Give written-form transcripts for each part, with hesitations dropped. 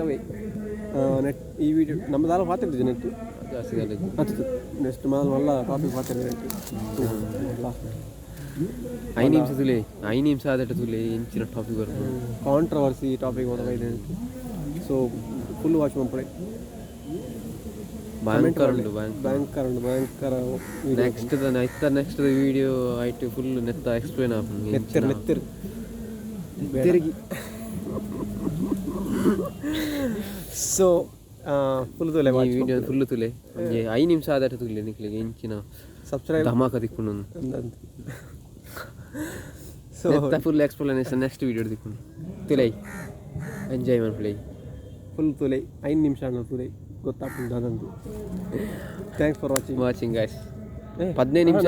ಅವೇ ನೆಟ್ ಈ ವಿಡಿಯೋ ನಮ್ಮ ದಾಲ ಪಾತಿರ್ತಿದ್ದೆ ನೆಟ್. ಜಾಸ್ತಿ ದಾಲ. ಅತ್ತು, ನೆಕ್ಸ್ಟ್ ಮಾಲ್ ಮಲ್ಲ ಟಾಪಿಕ್ ಪಾತಿರ್ದೆ ನೆಟ್ ಲಾಸ್ಟ್. 5 ನಿಮಿಷ ತುಲೆ, 5 ನಿಮಿಷ ಆದಟ ತುಲೆ, ಎಂಚಿನ ಟಾಪಿಕ್ ಬರ್ಪುಂಡು. ಕಾಂಟ್ರವರ್ಸಿ ಟಾಪಿಕ್ ಮಾತ ಬೈದೆ. ಸೊ ಫುಲ್ ವಾಚ್ ಮಲ್ಪಡೆ. ಭಯಂಕರ ಉಂಡು, ಭಯಂಕರ. ಭಯಂಕರ ಉಂಡು, ಭಯಂಕರ ವಿಡಿಯೋ. ನೆಕ್ಸ್ಟ್ ದ ಐತ ನೆಕ್ಸ್ಟ್ ವಿಡಿಯೋ ಐಟ್ ಫುಲ್ ನೆತ್ತ ಎಕ್ಸ್ಪ್ಲೇನ್ ಆಪುಂಡು. ನೆತ್ತೆರ್ ನೆತ್ತೆರ್. ತಿರುಗಿ. ಸೊ ಫುಲ್ ತುಲೆ. ಈ ವಿಡಿಯೋ ಫುಲ್ ತುಲೆ, ಒಂಜಿ 5 ನಿಮಿಷ ಆದಟ ತುಲೆ, ನಿಕ್ಲೆಗ್ ಎಂಚಿನ ಸಬ್ಸ್ಕ್ರೈಬ್ ಧಮಾಕ ತಿಕ್ಕುಂಡು. ಅಂದಂತ ಸೊ ನೆತ್ತ ಫುಲ್ ಎಕ್ಸ್ಪ್ಲನೇಷನ್ ನೆಕ್ಸ್ಟ್ ವಿಡಿಯೋ ತಿಕ್ಕುಂಡು. ತುಲೈ, ಎಂಜಾಯ್ ಮನ್ಪುಲೈ. ಫುಲ್ ತುಲೆ, 5 ನಿಮಿಷ ಅಣ್ಣ ತುಲೆ, ಗೊತ್ತಾಗ್ತದೆ ಅದಂತು. Thanks for watching. Watching guys. 15 ನಿಮಿಷ.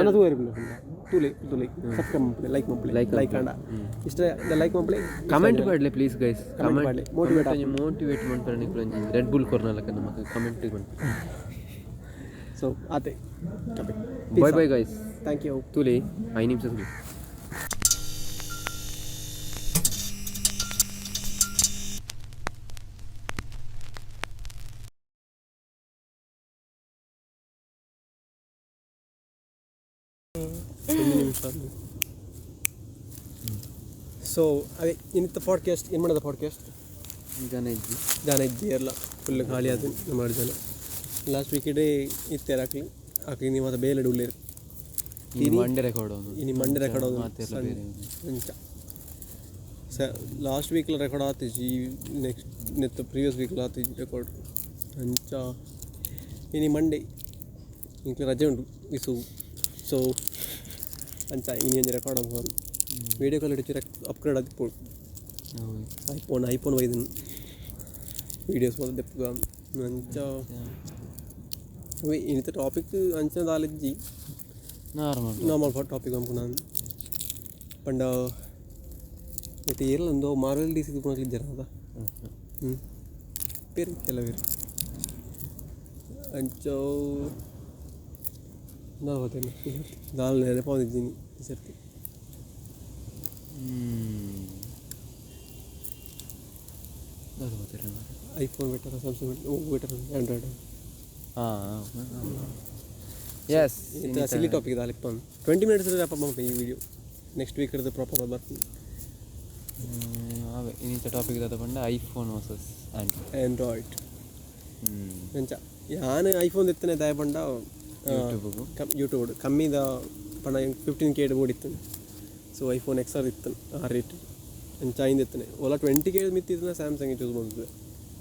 ತೂಲೆ ತೂಲೆ, ಸಬ್ಸ್ಕ್ರೈಬ್ ಮಲ್ಪಲೆ, ಲೈಕ್ ಮಲ್ಪಲೆ. Like. Like ಅಂಡ ಇಷ್ಟ, ಲೈಕ್ ಮಲ್ಪಲೆ. ಕಮೆಂಟ್ ಪಾಡ್ಲೆ ಪ್ಲೀಸ್ ಗೈಸ್. Comment ಪಾಡ್ಲೆ, motivate. Motivate ಮನ್ಪರೆ ನಿಕ್ಲು ಒಂಜಿ ರೆಡ್ ಬುಲ್ ಕೊರ್ನಲಕ ನಮಕ್ ಕಮೆಂಟ್ ಮನ್ಪುಲೆ. ಸೊ ಆತೆ. Bye bye guys. Thank you. ತುಲೆ, 5 ನಿಮಿಷ ತುಲೆ. 1 ನಿಮಿಷ. ಸೊ ಅದೇ ಇನ್ನಿತ್ತ ಪಾಡ್ಕಾಸ್ಟ್ ಏನು ಮಾಡೋದು ಪಾಡ್ಕಾಸ್ಟ್? ಜನ ಇಜ್ಜಿ. ಜನ ಇಜ್ಜಿ, ಎಲ್ಲ ಫುಲ್ ಖಾಲಿ ಆದು. ನಮ್ಮ ಜನ ಲಾಸ್ಟ್ ವೀಕ್ ಡೇ ಇತ್ತೇರು ಆಕ್ಲಿ ಆಕ್ಲಿ, ನೀವು ಮಾತ ಬೇಲೆಡ್ ಉಲ್ಲೇರು. ಇನಿ ಮಂಡೆ ರೆಕಾರ್ಡ್. ಇನಿ ಮಂಡೆ ರೆಕಾರ್ಡ್. ಮಾತೆರ್ಲ ಬೇರೆ. ಅಂಚ ಸ ಲಾಸ್ಟ್ ವೀಕ್ಲ ರೆಕಾರ್ಡ್ ಆತಿಜಿ, ನೆಕ್ಸ್ಟ್ ನೆತ್ತ ಪ್ರೀವಿಯಸ್ ವೀಕ್ಲ ಆತಿಜಿ ರೆಕಾರ್ಡ್. ಅಂಚ ಇನಿ ಮಂಡೆ, ಇಂಕ್ಲೆ ರಜೆ ಉಂಟು ವಿಸು. ಸೊ ಅಂಚ ಇನಿ ಒಂಜಿ ರೆಕಾರ್ಡ್ ಆಪುಂಡು. ವೀಡಿಯೋ ಕ್ವಾಲಿಟಿ ಅಪ್ಗ್ರೇಡ್ ಆದಿಪ್ಪೊಡು. ಐಫೋನ್ ಐಫೋನ್ ಬೈದನ್, ವೀಡಿಯೋಸ್ ಮಾತ ದೆಪ್ಪುಗ. ಅಂಚ ಅವೇ ಇನ್ನಿತ ಟಾಪಿಕ್ ಅಂಚ ದಾಲಿಜ್ಜಿ. ನಾರ್ಮಲ್. ನಾರ್ಮಲ್ ಟಾಪಿಕ್ ಅನ್ಪುನ ಪಂಡ ಇತ್ತೆ ಏರ್ಲ ಒಂದು ಮಾರ್ವೆಲ್ ಡಿಸಿ ಪೂರ ಇಜ್ಜಾರ ಅದ ಹ್ಞೂ ಪೇರು ಕೆಲವೇರು. ಅಂಚ ದಾಲ್ ದಾಲ್ ನೆನಪಾದಿದ್ದೀನಿ ಈ ಸರ್ತಿ. ದಾದ ಗೊತ್ತಿಲ್ಲ. IPhone better, Samsung better, Android? ಹಾಂ, ಎಸ್. ಇಂಥ ಸಿಲಿ ಟಾಪಿಕ್ ದಾಲಿಪ್ಪ. 20 ಮಿನಿಟ್ಸ್ ರ್ಯಾಪ್ ಅಪ್ ಈ ವಿಡಿಯೋ. ನೆಕ್ಸ್ಟ್ ವೀಕ್ ಇರೋದು ಪ್ರಾಪರ್ ಬರ್ತದೆ. ಅವೇ ಇನ್ನಿತ ಟಾಪಿಕ್ ದಾದ ಪಂಡ ಐಫೋನ್ ವರ್ಸಸ್ ಆಂಡ್ರಾಯ್ಡ್. ಆಂಡ್ರಾಯ್ಡ್. ಅಂಚ ಯಾನ್ ಐಫೋನ್ ದೆತ್ತನೆ ದಾಯ ಪಂಡ ಯೂಟ್ಯೂಬ್ಗು. ಯೂಟ್ಯೂಬ್ ಕಮ್ಮಿದ ಪಂಡ 15 ಕೆ ಬೋಡಿತ್ತು. ಸೊ ಐಫೋನ್ ಎಕ್ಸ್ ಆರ್ ಇತ್ತು ಆ ರೇಟ್. ಅಂಚ ಐನ್ ದೆತ್ತನೆ. ಓಲ 20 ಕೆ ಮಿತ್ತಿತ್ತಿನ ಸ್ಯಾಮ್ಸಂಗ್ ಚೂಸ್ ಮಲ್ತದೆ.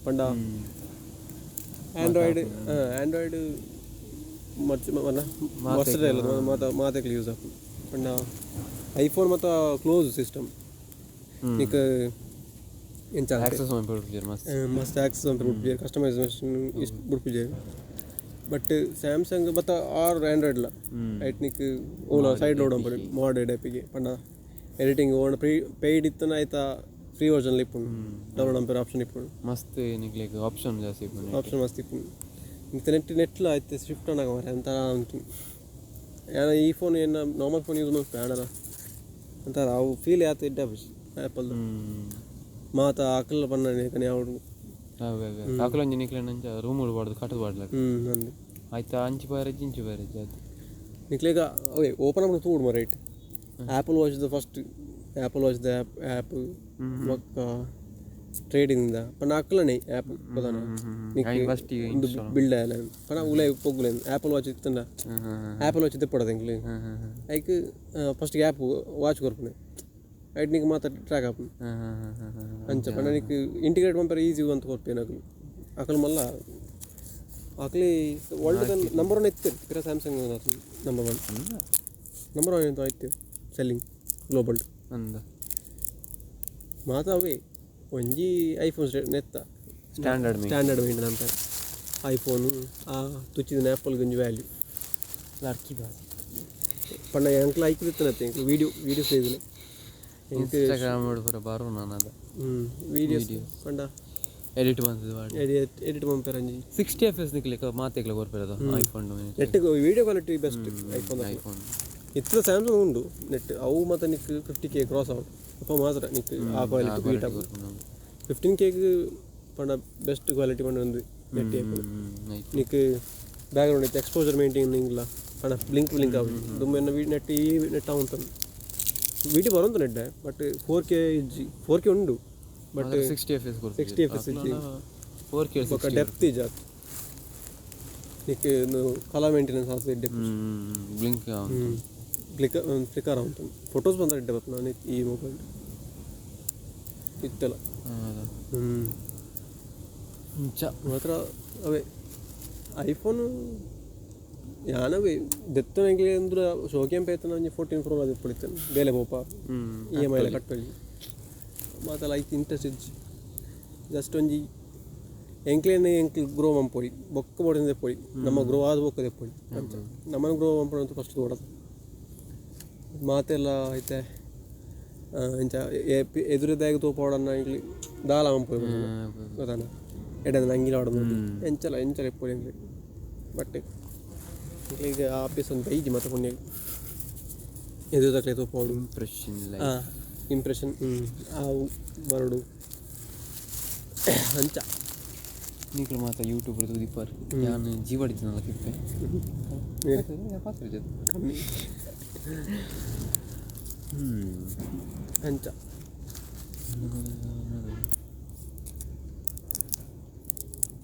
ಪಂಡ ಆಂಡ್ರಾಯ್ಡ್ ಆಂಡ್ರಾಯ್ಡ್ ಮಚ್ ಮಸ್ತ್ ಮಾತ ಮಾತೆಕ್ಲ ಯೂಸ್ ಆಪುಂಡು. ಪಂಡ ಐಫೋನ್ ಮಾತ ಕ್ಲೋಸ್ ಸಿಸ್ಟಮ್, ನಿಕ್ ಎಂಚ ಆಕ್ಸೆಸ್ ಮಲ್ಪುಜೆರ್ ಮಸ್ತ್. ಮಸ್ತ್ ಆಕ್ಸೆಸ್ ಅಂತ ಬುಡ್ಪುಜೆರ್, ಕಸ್ಟಮೈಸೇಷನ್ ಇಷ್ಟು ಬುಡ್ಪುಜೆರ್. ಬಟ್ ಸ್ಯಾಮ್ಸಂಗ್ ಬತ್ತ ಆರ್ ಆಂಡ್ರಾಯ್ಡ್ಲ ಐಟ್ ನಿಕ್ ಓಲ ಸೈಡ್ ಲೋಡ್ ಅಂಪಡೆ ಮಾಡೆಡ್ ಆ್ಯಪಿಗೆ. ಪಂಡ ಎಡಿಟಿಂಗ್ ಓಣ ಪ್ರೀ ಪೇಯ್ಡ್ ಇತ್ತನ ಆಯ್ತಾ ಫ್ರೀ ವರ್ಷನ್ ಇಪ್ಪುಂಡು, ಡೌನ್ಲೋಡ್ ಅಂಪೆರ್ ಆಪ್ಷನ್ ಇಪ್ಪುಂಡು. ಮಸ್ತ್ ನಿಕ್ಲೆಗ್ ಆಪ್ಷನ್ ಜಾಸ್ತಿ ಇಪ್ಪುಂಡು. ಆಪ್ಷನ್ ಮಸ್ತ್ ಇಪ್ಪುಂಡು. ಇತ್ತೆ ನೆಟ್ ನೆಟ್ಲ ಐತೆ ಶಿಫ್ಟ್ ಆನಾಗ ಮಾರ್ರೆ ಒಂಥರ ಉಂಟು. ಯಾನ ಈ ಫೋನ್ ಏನ ನಾರ್ಮಲ್ ಫೋನ್ ಯೂಸ್ ಮಲ್ಪೆ ಆಂಡಲ ಒಂಥರ ಅವು ಫೀಲ್ ಆತ ಎಡ್ಡೆ ಆಪುಜಿ ಆ್ಯಪಲ್ದು. ಮಾತ ಅಕಲ್ನ ಪನ್ನನೆ ಯಾವಡು. ಅವೇ ಅವೇ ಅಕುಲೊಂಜಿ ನಿಕ್ಲೆನ ಅಂಚ ರೂಮ್ ಪಾಡ್ದು ಕಟ್ಟದು ಪಾಡ್ಲಕ. ಅಂದ್. ಆಯ್ತಾ, ಅಂಚಿ ಪೋಯೆರೆ ಇಂಚಿ ಪೋಯೆರೆ ಅದು. ನಿಕ್ಲೆಗ ಅವೇ ಓಪನ್ ಆಪುಂಡು ತೂಡು ಮಾರ್ರೆ. Right, apple watch the first apple watch the app app ಬೊಕ್ಕ ಟ್ರೇಡಿಂಗ್ ದ ಪಂಡ ಅಕ್ಲನೆ ಆ್ಯಪ್ ಪ್ರಧಾನ. ಐನ್ ಫಸ್ಟ್ ಉಂದು ಬಿಲ್ಡ್ ಆಯಲ ಪಂಡ ಉಲಾಯಿ ಪೊಗ್ಗುಲೆನ್. ಆ್ಯಪಲ್ ವಾಚ್ ಇತ್ತಂಡ ಆ್ಯಪಲ್ ವಾಚ್ ದೆಪ್ಪೊಡದ ಎಂಕ್ಲೆ. ಐಕ್ ಫಸ್ಟ್ ಆ್ಯಪ್ ವಾಚ್ ಕೊರ್ಪುನೆ, ಐಟ್ ನಿಕ್ ಮಾತ ಟ್ರ್ಯಾಕ್ ಆಪುಂಡು. ಅಂಚ ಪಂಡ ನಿಕ್ ಇಂಟಿಗ್ರೇಟ್ ಮನ್ಪೆರೆ ಈಸಿ ಅಂತ ಕೊರ್ಪೇನು ಅಕುಲು. ಅಕುಲು ಮಲ್ಲ ಅಕ್ಲಿ ವರ್ಲ್ಡ್ ನಂಬರ್ ಒನ್ ಇತ್ತೆರ್ ಪಿರ Samsung number one, number one ಎಂತ ಇತ್ತು ಸೆಲ್ಲಿಂಗ್ ಗ್ಲೋಬಲ್. ಅಂದ. ಮಾತ ಅವೇ ಒಂಜಿ ಐಫೋನ್ ನೆತ್ತ ಸ್ಟ್ಯಾಂಡರ್ಡ್ ಮೀನ್. ಸ್ಟ್ಯಾಂಡರ್ಡ್ ಮೈಂಟೈನ್ ಅಂತ ಐಫೋನು. ಆ ತುಚ್ಚಿದ ಆ್ಯಪಲ್ಗೆ ಒಂಜಿ ವ್ಯಾಲ್ಯೂ. ಲಡ್ಕಿ ಬಾಜಿ. ಪಂಡ ಎಂಕ್ಲ ಐಕ್ ಇತ್ತನತ್ತೆ ಎಂಕ್ಲು ವೀಡಿಯೋ ವೀಡಿಯೋಸ್ ಇದಿಲ್ಲ ಎಂಕ್. ಇನ್ಸ್ಟಾಗ್ರಾಮ್ ಪೂರ ಬರು ನಾನದ. ವೀಡಿಯೋಸ್ ಪಂಡ ಎಡಿಟ್ ಮಂತುದು ಪಾಡ್ದು. ಎಡಿಟ್ ಎಡಿಟ್ ಮನ್ಪೆರೆ ಒಂಜಿ. 60 ಎಫ್ ಎಸ್ ನಿಕ್ಲೆಗ್ ಮಾತೆಕ್ಲ ಕೊರ್ಪೆರದ ಐಫೋನ್. ನೆಟ್ video quality best iPhone. IPhone. ಇತ್ತ ಸ್ಯಾಮ್ಸಂಗ್ ಉಂಡು ನೆಟ್, ಅವು ಮಾತ ನಿಕ್ 50 ಕೆ ಕ್ರಾಸ್ ಆವು ಅಪ್ಪ ಮಾತ್ರ ನಿಕ್ ಆ ಕ್ವಾಲಿಟಿ ಬೀಟ್ ಆಪುಂಡು. 15 ಕೆಗ್ ಪಂಡ ಬೆಸ್ಟ್ ಕ್ವಾಲಿಟಿ ಪಂಡ ಒಂದು ಗಟ್ಟಿ ಆಪುಂಡು. ನಿಕ್ ಬ್ಯಾಕ್ಗ್ರೌಂಡ್ ಇತ್ತು ಎಕ್ಸ್ಪೋಜರ್ ಮೇಂಟೈನ್ ಇಲ್ಲ ಪಂಡ ಬ್ಲಿಂಕ್ ಬ್ಲಿಂಕ್ ಆವು ದುಂಬು ಎನ್ನ ನೆಟ್ ಈ ನೆಟ್ ಆವಂತಂದು ವೀಡಿಯೋ ಬರೋಂತು ನೆಡ್ಡೆ ಬಟ್ 4K ಇಜ್ಜಿ 4K ಉಂಡು but 60 F S 60 F S ಇಜ್ಜಿ 4K ಬೊಕ್ಕ ಡೆಪ್ತ್ ಇಜ್ಜಿ ಆತ್ ನಿಕ್ ಕಲರ್ ಮೇಂಟೆನೆನ್ಸ್ ಆತು ಎಡ್ಡೆ ಬ್ಲಿಂಕ್ ಫ್ಲಿಕರ್ ಫ್ಲಿಕರ್ ಆವಂತು ಫೋಟೋಸ್ ಬಂದ ಎಡ್ಡೆ ಬರ್ಪುಂಡು ನಾನು ಈ ಮೊಬೈಲ್ ಇತ್ತೆಲ್ಲ ಇಂಚ ಮಾತ್ರ ಅವೇ ಐಫೋನ್ ಯಾನವೇ ದೆತ್ತನೆಂಗ್ಲೆ ಅಂದ್ರೆ ಶೋಕಿಯಂ ಪೇತನ ಒಂಜಿ 14 ಪ್ರೊ ಅದು ಪಡಿತೇನೆ ಬೇಲೆ ಪೋಪ ಇ ಎಮ್ I ಕಟ್ಟೊಲಿ ಮಾತಲ್ಲ ಐಕ್ ಇಂಟ್ರೆಸ್ಟ್ ಇಜ್ಜಿ ಜಸ್ಟ್ ಒಂಜಿ ಎಂಕ್ಲೇನ್ ಎಂಕ್ಲು ಗ್ರೋ ಮನ್ಪೊಲಿ ಬೊಕ್ಕ ಬೋಡಿಂದ ದೆಪ್ಪೊಲಿ ನಮ್ಮ ಗ್ರೋ ಆದ್ ಬೊಕ್ಕ ದೆಪ್ಪೊಲಿ ಅಂಚ ನಮ್ಮನ ಗ್ರೋ ಮನ್ಪೊಡು ಫಸ್ಟ್ ತೋಡದು ಮಾತೆಲ್ಲ ಐತೆ ಇಂಚ ಎದುರುದಾಗ ತೋಪಾಡನ್ನ ಎಂಕ್ಲಿ ದಾಲ ಮನ್ಪೊಲಿ ಗೊತ್ತಾನ ಎಡ್ಡೆ ನಂಗಿಲ ಆಡೋದು ಎಂಚಲ ಎಂಚಲ ಇಪ್ಪೊಲಿ ಎಂಕ್ಲಿ ಬಟ್ ಈಗ ಆಫೀಸ್ ಒಂದು ಬೈಜಿ ಮತ್ತೆ ಪುಣ್ಯ ಎದುರುದಕ್ಲೆ ತೋಪಾಡು ಇಂಪ್ರೆಷನ್ ಲೈಕ್ ಇಂಪ್ರೆಷನ್ ಆವು ಬರಡು ಅಂಚ ನಿಕ್ಲು ಮಾತ ಯೂಟ್ಯೂಬ್ ತೂದಿಪ್ಪರ್ ಯಾನ್ ಜೀವಡಿತಿನಲ್ಲ ಕಿಪ್ಪೆ ಪಾತ್ರ ಕಮ್ಮಿ ಅಂಚ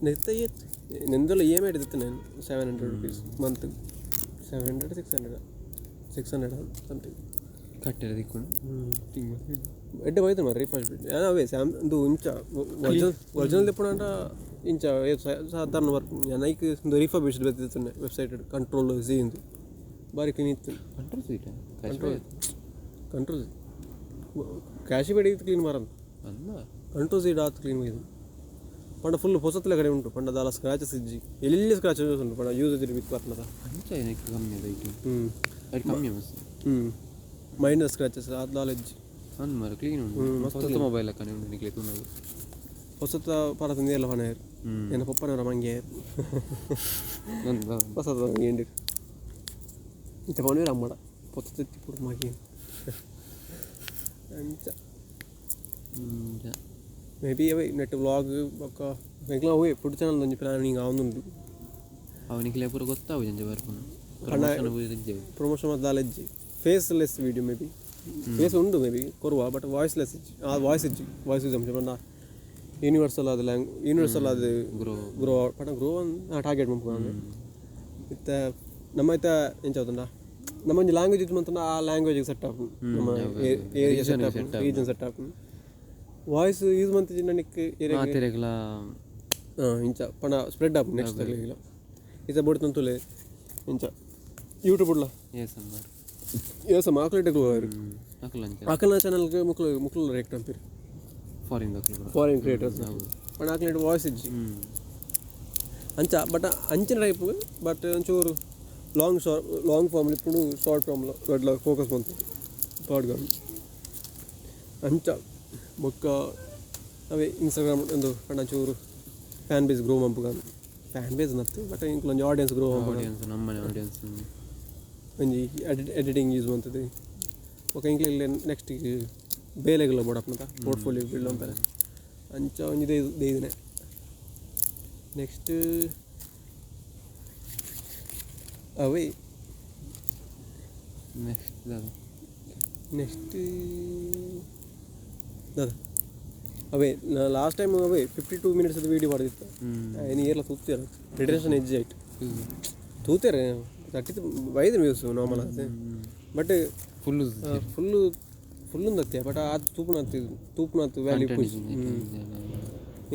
ನೆತ್ತ ಏತ್ ನೆಂದಲ ಇ ಎಮ್ I ಇತ್ತು ನಾನು 700 rupees month 700 600 600 something ಕಟ್ಟೆರೆ ದಿಕ್ಕುಂಡು ಎಡ್ಡೆ ಬೈತು ಮಾರ್ರೆ ರಿಫ್ರೆಶ್ ಯಾನ್ ಅವೇ ಸ್ಯಾಮ್ ಒಂದು ಇಂಚ ಒರಿಜಿನಲ್ ಒರಿಜಿನಲ್ ದೆಪ್ಪುನಂಡ ಇಂಚ ಸಾಧಾರಣ ವರ್ಕ್ ಯಾನ್ ಐಕ್ ಒಂದು ರಿಫರ್ಬಿಶ್ಡ್ ಬತ್ತಿತ್ತುಂಡೆ ವೆಬ್ಸೈಟ್ ಕಂಟ್ರೋಲ್ ಝಿ ಇಂದು ಬಾರಿ ಕ್ಲೀನ್ ಇತ್ತು control seat control control cash ಬೇಡಿ ಕ್ಲೀನ್ ಮಾರಂದು ಅಂದ ಕಂಟ್ರೋಲ್ ಸೀಟ್ ಆತು ಕ್ಲೀನ್ ಇದು ಪಂಡ ಫುಲ್ ಹೊಸತಲೆ ಕಡೆ ಉಂಟು ಪಂಡ ದಾಲ ಸ್ಕ್ರಾಚಸ್ ಇಜ್ಜಿ ಎಲ್ಲಿ ಸ್ಕ್ರಾಚಸ್ ಉಂಟು ಪಂಡ ಯೂಸ್ ಇಜ್ಜಿ ಬಿತ್ ಬರ್ನದ ಅಂಚ ಏನಕ್ಕೆ ಕಮ್ಮಿ ಅದ ಐಟು ಅದು ಕಮ್ಮಿ ಮಸ್ತ್ ಮೈನರ್ ಸ್ಕ್ರಾಚಸ್ ಆತ್ ದಾಲ ಇಜ್ಜಿ ಅಂದ್ ಮಾರ ಕ್ಲೀನ್ ಉಂಟು ಹೊಸ ಮೊಬೈಲ್ ಅಕ್ಕನೆ ಉಂಟು ನಿಕ್ಲೆ ತೂನಗ ಹೊಸತ ಪರ ತಂದೆಯಲ್ಲ ಪನ ಎನ್ನ ಪಪ್ಪನವರ ಮಂಗೆ ನಂದು ಹೊಸತ ಮಂಗೆ ಇಂತ ಪಣವೇರ ಅಮ್ಮಡ ಪೊತ್ತ ತಿಪ್ಪುಡು ಮಗಿ ಅಂಚ ಮೇ ಬಿ ಅವೇ ನೆಟ್ ವ್ಲಾಗ್ ಬೊಕ್ಕ ಎಂಕ್ಲ ಅವೇ ಫುಡ್ ಚಾನಲ್ ಒಂಜಿ ಪ್ಲಾನಿಂಗ್ ಆವೊಂದುಂಡು ಅವು ನಿಕ್ಲೆ ಪೂರ ಗೊತ್ತಾವು ಜಂಜ ಬರ್ಪುನು ಪ್ರಮೋಷನ್ ಪೂರ ಇಜ್ಜೆ ಪ್ರಮೋಷನ್ ಮತ್ತು ದಾಲ ಇಜ್ಜಿ faceless video may be face ಉಂಡು ಮೇ ಬಿ ಕೊರುವ ಬಟ್ ವಾಯ್ಸ್ಲೆಸ್ ಇಜ್ಜಿ ಆ ವಾಯ್ಸ್ ಇಜ್ಜಿ ವಾಯ್ಸ್ ಯೂಸ್ ಅಂಶ ಪಂಡ ಯೂನಿವರ್ಸಲ್ ಆದ ಲ್ಯಾಂಗ್ ಯೂನಿವರ್ಸಲ್ ಆದ ಗ್ರೋ ಗ್ರೋ ಪಂಡ ಗ್ರೋ ಟಾರ್ಗೆಟ್ ಮನ್ಪುನ ಇತ್ತ ನಮ್ಮ ಇತ್ತ ಎಂಚ ಗೊತ್ತುಂಡ ನಮ್ಮ ಒಂಜಿ ಲ್ಯಾಂಗ್ವೇಜ್ ಇತ್ತು ಮಂತಂಡ ಆ ಲ್ಯಾಂಗ್ವೇಜಿಗೆ ಸೆಟ್ ಆಪುಂಡು ನಮ್ಮ ಏರಿಯಾ ಸೆಟ್ ಆಪುಂಡು ರೀಜನ್ ಸೆಟ್ ಆಪುಂಡು ವಾಯ್ಸ್ ಯೂಸ್ ಮಂತಿಜಿಂಡ ನಿಕ್ ಏರಿಯಾಗ್ ಮಾತೆರೆಗ್ಲ ಇಂಚ ಪಂಡ ಸ್ಪ್ರೆಡ್ ಆಪುಂಡು ನೆಕ್ಸ್ಟ್ ತಗಲಿಗಿಲ್ಲ ಇತ್ತ ಬೋಡ್ತಂತುಲೆ ಇಂಚ ಯೂಟ್ಯೂಬ್ ಉಡ್ಲ ಏಸ್ ಅಂಬಾರ್ ಏಸ ಮಾಕ್ಲೇಟ್ ಅಕುಲು ಅಂಚ ಅಕಲ್ನ ಚಾನಲ್ಗೆ ಮುಕ್ಲು ಮುಕ್ಲು ರೇಟ್ ಅಂತೀರಿ ಫಾರಿನ್ ದಕ್ಲು ಪೂರ ಫಾರಿನ್ ಕ್ರಿಯೇಟರ್ಸ್ ಪಂಡ ಅಕ್ಲೆಟ್ ವಾಯ್ಸ್ ಇಜ್ಜಿ ಅಂಚ ಬಟ್ ಅಂಚಿನ ಟೈಪ್ ಬಟ್ ಒಂಚೂರು ಲಾಂಗ್ ಶಾರ್ಟ್ ಲಾಂಗ್ ಫಾರ್ಮ್ ಇಪ್ಪುಂಡು ಶಾರ್ಟ್ ಫಾರ್ಮ್ ದೊಡ್ಡ ಫೋಕಸ್ ಬಂತು ಪಾಡ್ಗ ಅಂಚ ಬೊಕ್ಕ ಅವೇ ಇನ್ಸ್ಟಾಗ್ರಾಮ್ ಒಂದು ಪಂಡ ಒಂಚೂರು ಫ್ಯಾನ್ ಬೇಸ್ ಗ್ರೋ ಮಂಪುಗ ಫ್ಯಾನ್ ಬೇಸ್ ನತ್ತು ಬಟ್ ಇಂಕ್ಲ ಒಂಜಿ ಆಡಿಯನ್ಸ್ ಗ್ರೋ ಮಂಪುಗ ಆಡಿಯನ್ಸ್ ನಮ್ಮನೆ ಆಡಿಯನ್ಸ್ ಒಂಜಿ ಎಡಿಟಿಂಗ್ ಯೂಸ್ ಮಂತದೆ ಬೊಕ್ಕ ಇಂಕ್ಲ ಇಲ್ಲಿ ನೆಕ್ಸ್ಟ್ ಬೇಲೆಗಳ ಬೋಡಪ್ನತ ಪೋರ್ಟ್ಫೋಲಿಯೋ ಬಿಲ್ಡ್ ಅಂತಾರೆ ಅಂಚ ಒಂಜಿ ದೇದಿನೆ ನೆಕ್ಸ್ಟ್ ಅವೇ ನೆಕ್ಸ್ಟ್ ದಾದ ನೆಕ್ಸ್ಟ್ ದಾದ ಅವೇ ಲಾಸ್ಟ್ ಟೈಮ್ ಅವೇ 52 ಮಿನಿಟ್ಸ್ ವೀಡಿಯೋ ಮಾಡಿತ್ತು ಇನ್ನು ಏರ್ಲ ತೂತೇರ ರಿಟೆನ್ಷನ್ ಎಜ್ಜಿ ಆಯ್ತು ತೂತೇರೆ ತಟ್ಟಿತ್ತು ಬೈದು ವ್ಯೂಸ್ ನಾರ್ಮಲ್ ಆಗುತ್ತೆ but full full full ಒಂದತ್ಯ but ಆ ತೂಪುನ ತೂಪುನ ವ್ಯಾಲ್ಯೂ ಪುಜ್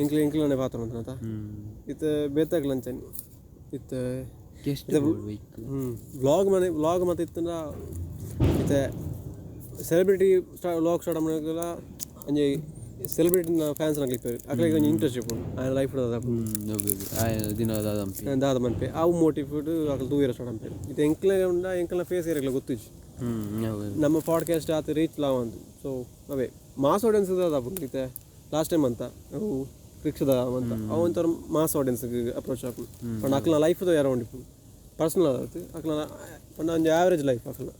ಎಂಕ್ಲೆ ಎಂಕ್ಲನೆ ಪಾತ್ರ ಮಂತನತ ಇತ್ತ ಬೇತಾಗ್ಲ ಅಂಚನೆ ಇತ್ತ ಗೆಸ್ಟ್ ವೆಹಿಕಲ್ ವ್ಲಾಗ್ ಮನೆ ವ್ಲಾಗ್ ಮತ್ತೆ ಇತ್ತಂಡ ಇತ್ತೆ ಸೆಲೆಬ್ರಿಟಿ ವ್ಲಾಗ್ ಸ್ಟಾರ್ಟ್ ಮಾಡೋಕೆಲ್ಲ ಒಂಜಿ ಸೆಲೆಬ್ರಿಟಿನ ಫ್ಯಾನ್ಸ್ ನಕ್ಲಿಪ್ಪೆರ್ ಅಕ್ಲೆಗ್ ಒಂಜಿ ಇಂಟ್ರೆಸ್ಟ್ ಇಪ್ಪುಂಡು ಆಯನ ಲೈಫ್ ದಾದ ದಿನ ದಾದ ಅಂಪಿ ದಾದ ಮನ್ಪೆ ಅವು ಮೋಟಿವ್ ಅಕುಲು ತೂಯೆರೆ ಸ್ಟಾರ್ಟ್ ಮನ್ಪೆರ್ ಇತ್ತೆ ಎಂಕ್ಲೆ ಉಂಡ ಎಂಕ್ಲೆನ ಫೇಸ್ ಏರೆಗ್ಲ ಗೊತ್ತಿಜ್ಜಿ ನಮ್ಮ ಪಾಡ್ಕಾಸ್ಟ್ ಆತ ರೀಚ್ ಲಾವಂದು ಸೊ ಅವೇ ಮಾಸ್ ಆಡಿಯನ್ಸ್ ದಾದ ಆಪುಂಡು ಇತ್ತೆ ಲಾಸ್ಟ್ ಟೈಮ್ ಅಂತ ಅವು ರಿಕ್ಷದ ಅಂತ ಅವು ಒಂಥರ ಮಾಸ್ ಆಡಿಯನ್ಸ್ಗೆ ಅಪ್ರೋಚ್ ಆಪುಂಡು ಪಂಡ ಅಕ್ಲೆನ ಲೈಫ್ ಯಾರೋ ಉಂಡಿಪ್ಪುಂಡು ಪರ್ಸನಲ್ ಆದತ್ತು ಅಕ್ಲೆನ ಪಂಡ ಒಂಜಿ ಆವ್ರೇಜ್ ಲೈಫ್ ಅಕ್ಲೆನ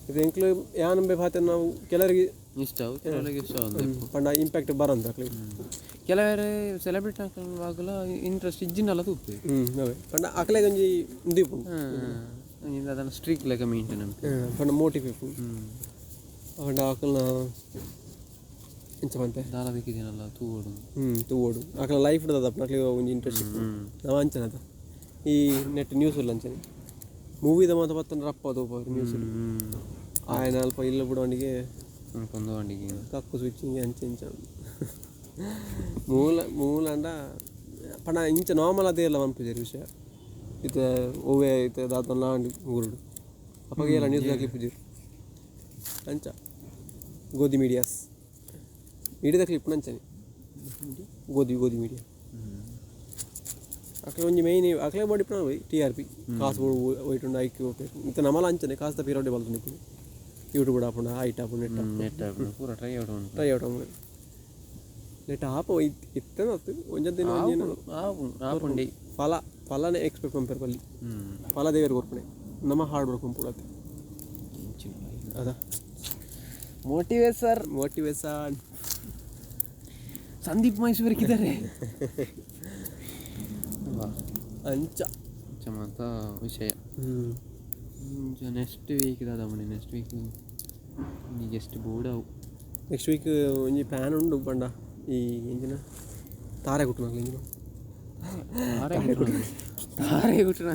ಇದು ಎಂಕ್ಲು ಯಾನಂಬೆ ಪಾತೆ ನಾವು ಕೆಲವರಿಗೆ ಇಷ್ಟ ಅವು ಕೆಲವರಿಗೆ ಇಷ್ಟ ಒಂದು ಪಂಡ ಇಂಪ್ಯಾಕ್ಟ್ ಬರಂತ ಅಕ್ಲೆ. ಕೆಲವರು ಸೆಲೆಬ್ರಿಟಿ ಆಗುಲ ಇಂಟ್ರೆಸ್ಟ್ ಇಜ್ಜಿನಲ್ಲ ತೂಪೆ. ಅವೇ ಪಂಡ ಅಕ್ಲೆಗ್ ಒಂಜಿ ಉಂದು ಇಪ್ಪುಂಡು. ಅದನ್ನ ಸ್ಟ್ರೀಕ್ ಲೆಕ್ಕ ಮೇಂಟೈನ್ ಪಂಡ ಮೋಟಿವ್ ಇಪ್ಪುಂಡು. ಪಂಡ ಅಕಲ್ನ ಎಂಚ ಪನ್ಪೆ ದಾಲ ಬೇಕಿದ್ದೀನಲ್ಲ ತೂವೊಡು. ತೂವೊಡು ಅಕಲ್ನ ಲೈಫ್ ದಾದಪ್ಪ ಅಕ್ಲೆಗ್ ಒಂಜಿ ಇಂಟ್ರೆಸ್ಟ್ ಇಪ್ಪುಂಡು. ನಮ ಅಂಚನೆ ಈ ನೆಟ್ ನ್ಯೂಸ್ ಉಲ್ಲ ಅಂಚನೆ ಮೂವಿದ ಮಾತ ಪತ್ತನ ರಪ್ಪ ತೂಪ ನ್ಯೂಸ್ ಆಯನ ಅಲ್ಪ ಇಲ್ಲ ಬಿಡೋಣಿಗೆ ಕೊಂದೋಂಡಿಗೆ ಕಕ್ಕು ಸ್ವಿಚ್ಚಿಂಗ್ ಅಂಚೆ ಇಂಚ ಮೂಲ ಮೂಲ ಅಂಡ ಪಂಡ ಇಂಚ ನಾರ್ಮಲ್ ಅದೇ ಎಲ್ಲ ಮನ್ಪುಜೆರ್ ವಿಷಯ ಇತ್ತೆ ಒವ್ವೆ ಇತ್ತೆ ದಾದನ ಆಂಡ್ ಊರುಡು ಅಪಗ ಏಲ ನ್ಯೂಸ್ ಕ್ಲಿಪ್ಪುಜೆರ್ ಅಂಚ ಗೋಧಿ ಮೀಡಿಯಾಸ್ ಮೀಡಿಯಾದ ಕ್ಲಿಪ್ ಅಂಚನೆ ಗೋಧಿ ಗೋಧಿ ಮೀಡಿಯಾ ಅಕ್ಲೆ ಒಂಜಿ ಮೈನ್ ಅಕ್ಲೆ ಬೋಡಿ ಇಪ್ಪುನ ಟಿ ಆರ್ ಪಿ ಕಾಸು ಬೋಡು ಒಯ್ಟುಂಡು ಐಕ್ ಇತ್ತೆ ನಮಲ ಅಂಚನೆ ಕಾಸ್ದ ಪೀರೋಡೆ ಬಲ್ತೊಂದು ಇಪ್ಪುಂಡು ಯೂಟ್ಯೂಬ್ ಆಪುಂಡು ಐಟ್ ಆಪುಂಡು ನೆಟ್ ನೆಟ್ ಆಪುಂಡು ಪೂರ ಟ್ರೈ ಔಟ್ ಉಂಟು ಟ್ರೈ ಔಟ್ ಆಪುಂಡು ನೆಟ್ ಆಪ ಇತ್ತೆ ಒಂಜಿ ದಿನ ಆಪುಂಡಿ ಫಲ ಫಲನೇ ಎಕ್ಸ್ಪೆಕ್ಟ್ ಮನ್ಪೆರ್ ಬಲ್ಲಿ ಫಲ ದೇವೆರ್ ಕೊರ್ಪುನೆ ನಮ್ಮ ಹಾರ್ಡ್ ವರ್ಕ್ ಮನ್ಪೊಡು ಅತ್ತೆ ಅದ ಮೋಟಿವೇಸರ್ ಮೋಟಿವೇಸನ್ ಸಂದೀಪ್ ಮಹೇಶ್ವರ್ ಕಿದ್ದಾರೆ ಅಂಚ ಅಂಚ ಮಾತ ವಿಷಯ. ನೆಕ್ಸ್ಟ್ ವೀಕ್ ದಾದ ಮಣಿ ನೆಕ್ಸ್ಟ್ ವೀಕ್ ಗೆಸ್ಟ್ ಬೋರ್ಡ್ ಅವು ನೆಕ್ಸ್ಟ್ ವೀಕ್ ಒಂಜಿ ಪ್ಲ್ಯಾನ್ ಉಂಡು ಪಂಡ ಈ ಎಂಚಿನ ತಾರೆ ಕುಟ್ಟುನಕ್ಲೆ ಎಂಚಿನ ತಾರೆ ಕುಟ್ಟುನ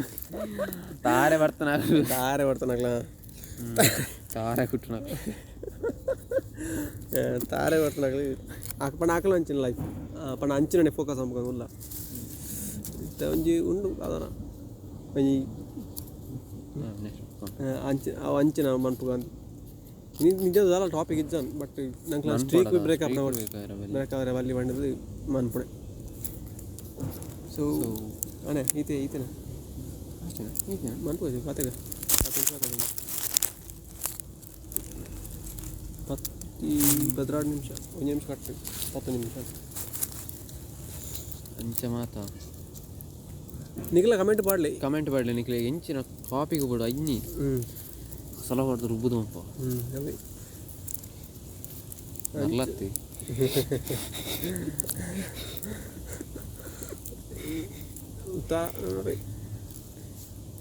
ತಾರೆ ಬರ್ತನ ತಾರೆ ಬರ್ತನಕ್ಲ ತಾರೆ ಕುಟ್ಟುನ ತಾರೆ ಬರ್ತನಕ್ಲೆ ಪಂಡ ಆಕಲ ಅಂಚಿನ ಲೈಫ್ ಪಂಡ ಅಂಚಿನ ಫೋಕಸ್ ಅನ್ಕೊಂಡು ಉಲ್ಲ ಇತ್ತೆ ಒಂಜಿ ಉಂಡು ಅದನ ಒಂಜಿ ಅಂಚ ಅವು ಅಂಚಿನ ಮನ್ಪುಗ ನಿಜ ದಾಲ ಟಾಪಿಕ್ ಇಜ್ಜಾನ್ ಬಟ್ ನಂಗೆ ಸ್ಟ್ರೀಕ್ ಬ್ರೇಕ್ ಅಪ್ ಬ್ರೇಕ್ ಅವರೆ ಬಲ್ಲಿ ಪಂಡದು ಮನ್ಪುಣೆ. ಸೊ ಅಣ್ಣ ಈತೆ ಈತೆನ ಮನ್ಪು ಪಾತೆಗ 10 ನಿಮಿಷ ಒಂದು ನಿಮಿಷ ಕಟ್ಟು 10 ನಿಮಿಷ ಅಂಚ ಮಾತ ನಿಖಲ ಕಮೆಂಟ್ ಪಾಡ್ಲಿ ಕಮೆಂಟ್ ಪಾಡ್ಲಿ ನಿಖಲ ಎಂಚಿನ ಕಾಪಿಗೆ ಬೋಡು ಐನಿ ಸಲ ಹೊಡೆದು ರುಬ್ಬುದು ಮಪ್ಪ. ಅವೇ ನರ್ಲತ್ತಿ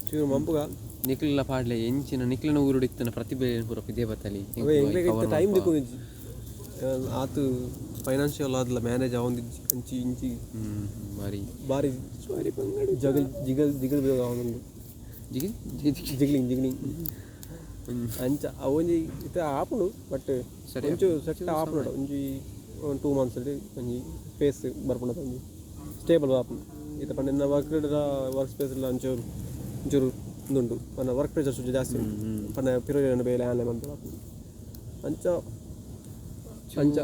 ಚೂರು ಮಂಪುಗ ನಿಖಲ ಪಾಡ್ಲೆ ಎಂಚಿನ ನಿಖಲನ ಊರುಡು ಇತ್ತನ ಪ್ರತಿಭೆ ಪೂರ ಇದೇ ಬತ್ತಲಿ ಟೈಮ್ ದಿಕ್ಕೊಂದಿಜ್ಜಿ ಆತು ಫೈನಾನ್ಷಿಯಲ್ ಆದಲ್ಲ ಮ್ಯಾನೇಜ್ ಆವೊಂದಿಜ್ಜಿ ಅಂಚಿ ಇಂಚಿ ಬಾರಿ ಬಾರಿ ಜಗಲ್ ಜಿಗಲ್ ಜಿಗಲ್ ಬೇಗ ಆವೊಂದುಂಡು ಜಿಗಿ ಜಿಗ್ಲಿಂಗ್ ಜಿಗ್ಲಿಂಗ್ ಅಂಚ ಅವೊಂಜಿ ಇತ್ತೆ ಆಪುಂಡು ಬಟ್ ಒಂಚೂರು ಸೆಟ್ ಆಪುಂಡು ಒಂಜಿ 2 ಮಂತ್ಸ್ ಒಂಜಿ ಸ್ಪೇಸ್ ಬರ್ಪುಂಡು ಒಂಜಿ ಸ್ಟೇಬಲ್ ಆಪುಂಡು. ಇತ್ತೆ ಪಂಡ ಎನ್ನ ವರ್ಕ್ ವರ್ಕ್ ಸ್ಪೇಸ್ ಎಲ್ಲ ಒಂಚೂರು ಒಂಚೂರು ಉಂದುಂಡು ಪಂಡ ವರ್ಕ್ ಪ್ರೆಷರ್ ಒಂಚೂರು ಜಾಸ್ತಿ ಉಂಟು ಪಂಡ ಪಿರೋಜನ ಬೇಲೆ ಆನ್ಲೈನ್ ಮನ್ಪುಂಡು ಆಪುಂಡು. ಅಂಚ ಅಂಚ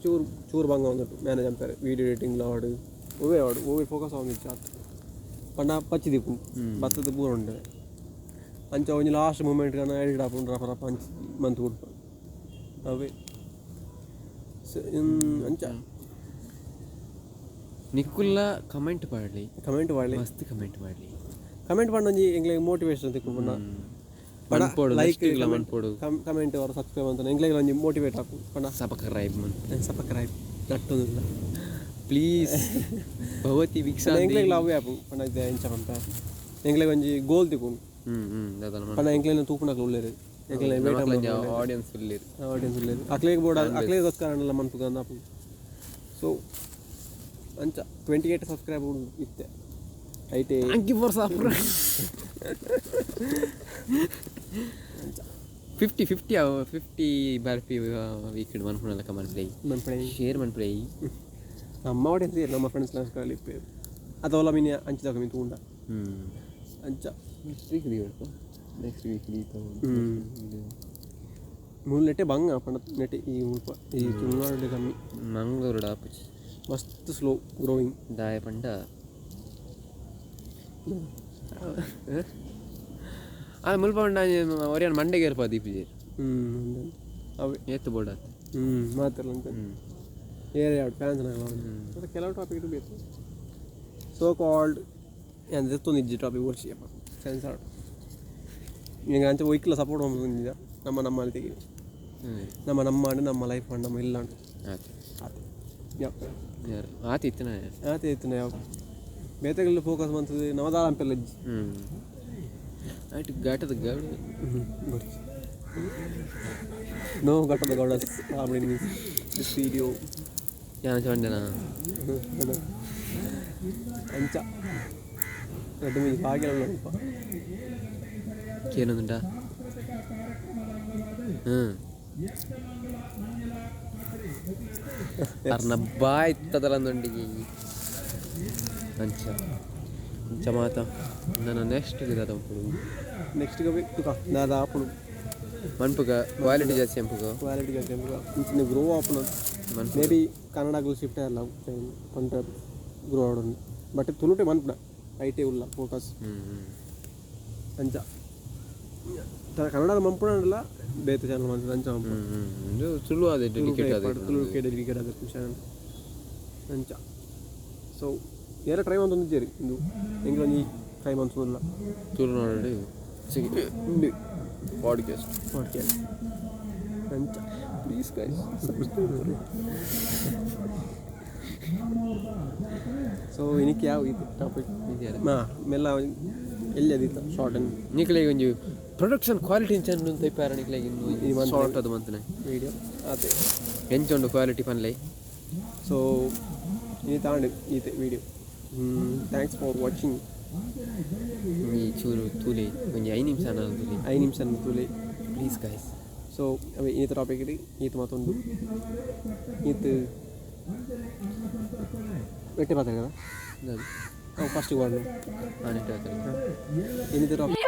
ಚೂರು ಚೂರು ಬಂಗ ಉಂಟು ಮ್ಯಾನೇಜ್ ಅಂತಾರೆ ವೀಡಿಯೋ ಎಡಿಟಿಂಗ್ ಆವಡ್ ಒವ್ವೇ ಆವಡ್ ಒವ್ವೇ ಫೋಕಸ್ ಆವೊಂದಿಜ್ಜಿ ಆತ್ ಪಂಡ ಪಚ್ಚಿ ದೀಪುಂಡು ಬತ್ತದ ಪೂರ ಉಂಡು ಅಂಚ ಒಂಜಿ ಲಾಸ್ಟ್ ಮೂಮೆಂಟ್ ಗಾನ ಎಡಿಟ್ ಆಪುಂಡು ರಪ ರಪ ಅಂಚ ಮಂತ್ ಕುಡ್ಪ ಅವೇ ಅಂಚ ನಿಕ್ಕುಲ್ಲ ಕಮೆಂಟ್ ಪಾಡ್ಲಿ ಕಮೆಂಟ್ ಪಾಡ್ಲಿ ಮಸ್ತ್ ಕಮೆಂಟ್ ಪಾಡ್ಲಿ ಕಮೆಂಟ್ ಪಾಡ್ನ ಒಂಜಿ ಎಂಕ್ಲೆಗ್ ಮೋಟಿವೇಶನ್ ತಿಕ್ಕುಂಡು ಪಂಡ ಲೈಕ್ ಮನ್ಪೊಡು ಕಮೆಂಟ್ ಅವರ ಸಬ್ಸ್ಕ್ರೈಬ್ ಅಂತ ಎಂಕ್ಲೆಗ್ ಒಂಜಿ ಮೋಟಿವೇಟ್ ಆಪುಂಡು ಪಂಡ ಸಬ್ಸ್ಕ್ರೈಬ್ ಸಬ್ಸ್ಕ್ರೈಬ್ ನಟ್ಟೊಂದುಲ್ಲ ಪ್ಲೀಸ್ ಭವತಿ ಭಿಕ್ಷಾ ಎಂಕ್ಲೆಗ್ ಲವ್ ಆಪುಂಡು ಪಂಡ ಇತ್ತೆ ಎಂಚ ಪನ್ಪ ಎಂಕ್ಲೆಗ್ ಒಂಜಿ ಗೋಲ್ ತಿಕ್ಕುಂಡು ಪಂಡ ಎಂಕ್ಲೆನ ತೂಪುನಕ್ಲು ಉಲ್ಲೆರ್ ಎಂಕ್ಲೆನ ವೇಟ್ ಆಡಿಯನ್ಸ್ ಉಲ್ಲೆರ್ ಆಡಿಯನ್ಸ್ ಉಲ್ಲೆರ್ ಅಕ್ಲೆಗ್ ಬೋಡ ಅಕ್ಲೆಗೋಸ್ಕರ ಅಂಡಲ ಮನ್ಪುಗ ಆಪುಂಡು. ಸೊ ಅಂಚ 28 ಸಬ್ಸ್ಕ್ರೈಬ್ ಇತ್ತೆ ಐಟೆ thank you for subscribe 50 50 50 ಬರ್ಪಿ ವೀಕ್ ಮನ್ಪುನಲ ಕಮೆಂಟ್ ಮನ್ಪುಣೆ ಶೇರ್ ಮನ್ಪುಣೆ ನಮ್ಮ ಆಡಿಯನ್ಸ್ ನಮ್ಮ ಫ್ರೆಂಡ್ಸ್ ಲಿಪ್ಪೆ ಅಥವಾ ಮೀನ್ ಅಂಚಿದಾಗ ಮೀನ್ ತೂಂಡ ಅಂಚ ನೆಕ್ಸ್ಟ್ ವೀಕ್ ದೀವಡ್ಪ ನೆಕ್ಸ್ಟ್ ವೀಕ್ ದೀತ ಮೂಲು ನೆಟ್ಟೆ ಬಂಗ ಪಂಡ ನೆಟ್ಟೆ ಈ ಮುಲ್ಪ ಈ ತುಳುನಾಡು ಕಮ್ಮಿ ಮಂಗಳೂರು ಆಪುಜಿ ಮಸ್ತ್ ಸ್ಲೋ ಗ್ರೋಯಿಂಗ್ ದಾಯ ಪಂಡ ಅದು ಮುಲ್ಪ ಪಂಡ ಒರಿಯನ್ ಮಂಡೆಗೆ ಇರ್ಪ ದೀಪಿಜೆ ಅವೇ ಏತ್ ಬೋರ್ಡ್ ಆತು ಮಾತಾಡಲ್ಲ ಅಂತ ಏರಿಯಾ ಎರಡು ಫ್ಯಾನ್ಸ್ ಮತ್ತೆ ಕೆಲವು ಟಾಪಿಕ್ ಬೇಕು ಸೋ ಕಾಲ್ಡ್ ಎಂದೆತ್ತೊಂದಿಜ್ಜಿ ಟಾಪಿಕ್ ಓಡಿಸಿ ಸೆನ್ಸ್ ಆಡು ಈಗ ಅಂಚ ಒಯ್ಕ್ಲ ಸಪೋರ್ಟ್ ಮಾಡ್ತಿದ್ದ ನಮ್ಮ ನಮ್ಮ ತೆಗಿ ನಮ್ಮ ನಮ್ಮ ನಮ್ಮ ಲೈಫ್ ನಮ್ಮ ಇಲ್ಲ ಆತ. ಆತ ಇತ್ತನ ಆತ ಇತ್ತನ ಯಾವ ಬೇತೆಗಳ ಫೋಕಸ್ ಬಂತದೆ ನಮದಾರ ಅಂಪೆಲ್ಲ. ಆಯ್ತು ಘಾಟದ ಗೌಡ ನೋ ಘಾಟದ ಗೌಡ this video ಯಾನ ಚಂಡನ ಅಂಚ ರಡ್ಡು ಮುಂಜಿ ಬಾಗಿಲ ಉಂಟು ಕೇನೊಂದುಂಡ. ಅರ್ನ ಬಾಯ್ ತದಲಂದೊಂಡಿಗೆ ಅಂಚ ಅಂಚ ಮಾತ ನನ್ನ ನೆಕ್ಸ್ಟ್ ದಾದ ನೆಕ್ಸ್ಟ್ ತುಕ ದಾದ ಆಪುಡು ಮನ್ಪುಗ ಕ್ವಾಲಿಟಿ ಜಾಸ್ತಿ ಅಂಪುಗ ಕ್ವಾಲಿಟಿ ಜಾಸ್ತಿ ಅಂಪುಗ ಇಂಚಿನ ಗ್ರೋ ಆಪುನ ಮೇ ಬಿ ಕನ್ನಡಗಳು ಶಿಫ್ಟ್ ಅಲ್ಲ ಪಂಟ ಗ್ರೋ ಆಡೋಣ ಬಟ್ ತುಳುಟೆ ಮನ್ಪುಡ IT ಉಲ್ಲ ಫೋಕಸ್ ಅಂಚ ಕನ್ನಡ ಮಂಪುಣ ಬೇತೆ ಚಾನಲ್ ಮಂತದ ಅಂಚ ಮಂಪುಣ ತುಳು ಅದೇ ಡೆಡಿಕೇಟ್ ಆದ ತುಳುಕೆ ಡೆಡಿಕೇಟ್ ಆದ ಚಾನಲ್ ಅಂಚ. ಸೊ ಏರ ಟ್ರೈ ಮಂತೊಂದಿಜ್ಜೆರ್ ಇಂದು ಎಂಕ್ಲ ಒಂಜಿ ಟ್ರೈ ಮಂತೊಂದುಲ್ಲ ತುಳುನಾಡು ಪಾಡ್ಕಾಸ್ಟ್ ಪಾಡ್ಕಾಸ್ಟ್ ಅಂಚ. Please guys so ಇನಿಕ್ ಯಾವ ಇದು ಟಾಪಿಕ್ ಹಾಂ ಮೆಲ್ಲ ಎಲ್ಲಿ ಅದಿತ್ತ ಶಾರ್ಟ್ ಅಂಡ್ ನಿಕ್ಲೆಗ್ ಒಂಜಿ ಪ್ರೊಡಕ್ಷನ್ ಕ್ವಾಲಿಟಿ ಇಂಚ ತೈಪಾರ ನಿಕ್ಲೆಗ್ ಇಂದು ಶಾರ್ಟ್ ಅದು ಮಂತನೆ ವೀಡಿಯೋ ಆತೆ ಎಂಚ ಉಂಡು ಕ್ವಾಲಿಟಿ ಪನ್ಲೆ. ಸೊ ಈ ತಾಂಡ್ ಈತೆ video. Thanks for watching. ಈ ಚೂರು ತೂಲೆ ಒಂಜಿ 5 ನಿಮಿಷ ತೂಲೆ 5 ನಿಮಿಷ ತೂಲೆ please guys. So ಅವೆ ಈತ ಟಾಪಿಕ್ ಇಡಿ ಈತ ಮತ್ತೊಂದು ಈತ ಬೆಟ್ಟೆ ಮಾತಾಡ ಫಸ್ಟ್ ವಾರ್ಡ್ ಇನ್ನಿತರ ಟಾಪಿಕ್.